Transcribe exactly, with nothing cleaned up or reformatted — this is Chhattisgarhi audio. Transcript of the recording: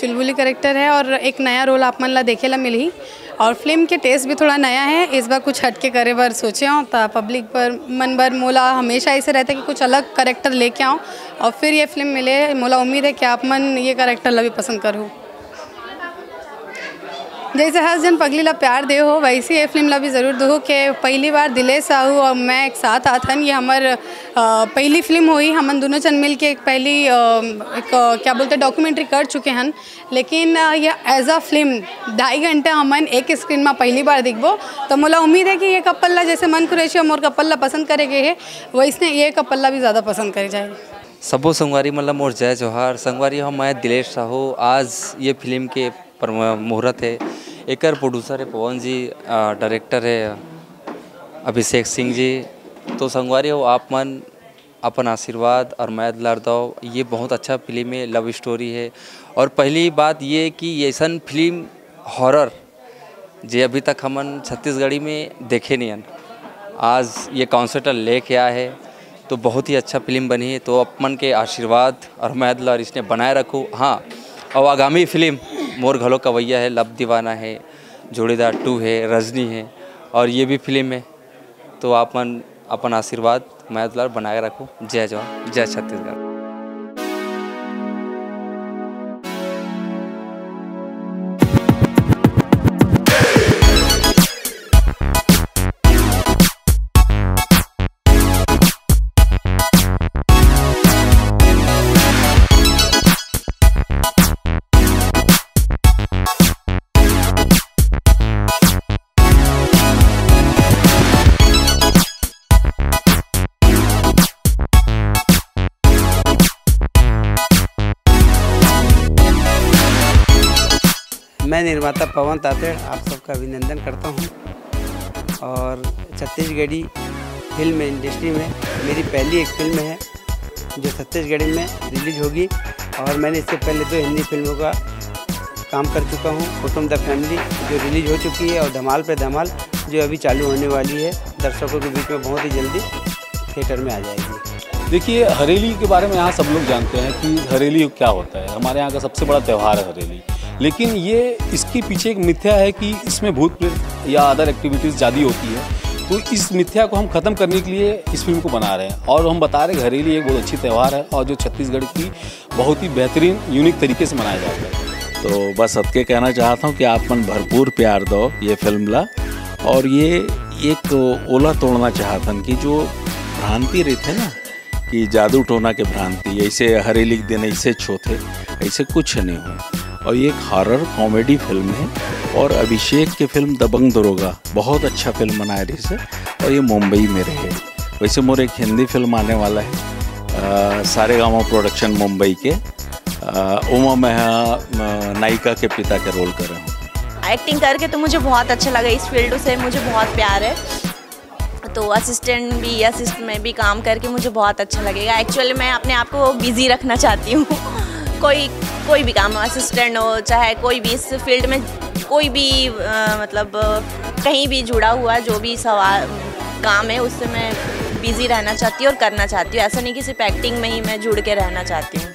बुलबुली कैरेक्टर है और एक नया रोल आप मन ला देखे ला मिलही। और फिल्म के टेस्ट भी थोड़ा नया है, इस बार कुछ हटके करे बर सोचे हों, त पब्लिक बर, मन बर मोला हमेशा ऐसे रहता कि कुछ अलग कैरेक्टर लेके आऊँ और फिर ये फिल्म मिले। मोला उम्मीद है कि आप मन ये कैरेक्टर ला भी पसंद करहू। जैसे हर जन पगली ला प्यार दे हो, वैसे ये फिल्म ला भी जरूर दो हो। के पहली बार दिलेश साहू और मैं एक साथ आत हन, ये हमर अ, पहली फिल्म होई, हमन दोनों जन मिल के एक पहली अ, एक अ, क्या बोलते, डॉक्यूमेंट्री कर चुके हन, लेकिन अ, ये एज अ फिल्म ढाई घंटा हमन एक स्क्रीन में पहली बार दिखबो। तो मोला उम्मीद है कि ये कपल ला, जैसे मन कुरैशी और मोर कपल ला पसंद करे गए है, वैसने ये कपल ला भी ज़्यादा पसंद करे जाए। सबो संगवारी मन ला मोर जय जोहार। संगवारी हो, मैं दिलेश साहू। आज ये फिल्म के पर मुहूर्त है। एकर प्रोड्यूसर है पवन जी, अ, डायरेक्टर है अभिषेक सिंह जी। तो संगवारी हो, आप मन अपन आशीर्वाद और मया दुलार दव। ये बहुत अच्छा फिल्म है, लव स्टोरी है। और पहली बात ये कि ऐसन फिल्म हॉरर जे अभी तक हमन छत्तीसगढ़ी में देखे नहीं हन, आज ये कॉन्सेप्ट लेके आए है, तो बहुत ही अच्छा फिल्म बनी है। तो अपन के आशीर्वाद और मया दुलार इसने बनाए रखो। हाँ, और आगामी फिल्म मोर घलो कवैया है, लव दीवाना है, जोड़ीदार टू है, रजनी है और ये भी फिल्म है। तो आप मन अपन आशीर्वाद, मया दुलार बनाए रखो। जय जवान, जय छत्तीसगढ़। मैं निर्माता पवन तातेड़ आप सबका अभिनंदन करता हूँ। और छत्तीसगढ़ी फिल्म इंडस्ट्री में मेरी पहली एक फिल्म है जो छत्तीसगढ़ी में रिलीज होगी। और मैंने इससे पहले दो हिंदी फिल्मों का काम कर चुका हूँ, कुटुम द फैमिली जो रिलीज हो चुकी है और धमाल पे धमाल जो अभी चालू होने वाली है दर्शकों के बीच में बहुत ही जल्दी थिएटर में आ जाएगी। देखिए, हरेली के बारे में यहाँ सब लोग जानते हैं कि हरेली क्या होता है। हमारे यहाँ का सबसे बड़ा त्यौहार है हरेली, लेकिन ये, इसके पीछे एक मिथ्या है कि इसमें भूत प्रेत या अदर एक्टिविटीज़ ज़्यादा होती है। तो इस मिथ्या को हम ख़त्म करने के लिए इस फिल्म को बना रहे हैं और हम बता रहे हैं कि हरेली एक बहुत अच्छी त्यौहार है और जो छत्तीसगढ़ की बहुत ही बेहतरीन, यूनिक तरीके से मनाया जाता है। तो बस अतके कहना चाहता हूँ कि आप मन भरपूर प्यार दो ये फिल्म ला। और ये एक ओला तोड़ना चाहत हन कि जो भ्रांति रहिथे ना, कि जादू टोना के भ्रांति, ऐसे हरेली के दिन ऐसे होथे, ऐसे कुछ नहीं हो। और ये एक हॉरर कॉमेडी फिल्म है और अभिषेक के फिल्म दबंग दरोगा बहुत अच्छा फिल्म बनाए रहिस हे और ये मुंबई में रहे। वैसे मोर एक हिंदी फिल्म आने वाला है, अ, सारेगामा प्रोडक्शन मुंबई के, अ, ओमा मैं, अ, नायिका के पिता के रोल करे हूँ। एक्टिंग करके तो मुझे बहुत अच्छा लगा, इस फील्ड से मुझे बहुत प्यार है। तो असिस्टेंट भी, असिस्ट में भी काम करके मुझे बहुत अच्छा लगेगा। एक्चुअली मैं अपने आप को बिजी रखना चाहती हूँ कोई कोई भी काम, असिस्टेंट हो चाहे कोई भी इस फील्ड में कोई भी अ, मतलब अ, कहीं भी जुड़ा हुआ जो भी सवाल काम है, उससे मैं बिजी रहना चाहती हूँ और करना चाहती हूँ। ऐसा नहीं कि सिर्फ एक्टिंग में ही मैं जुड़ के रहना चाहती हूँ।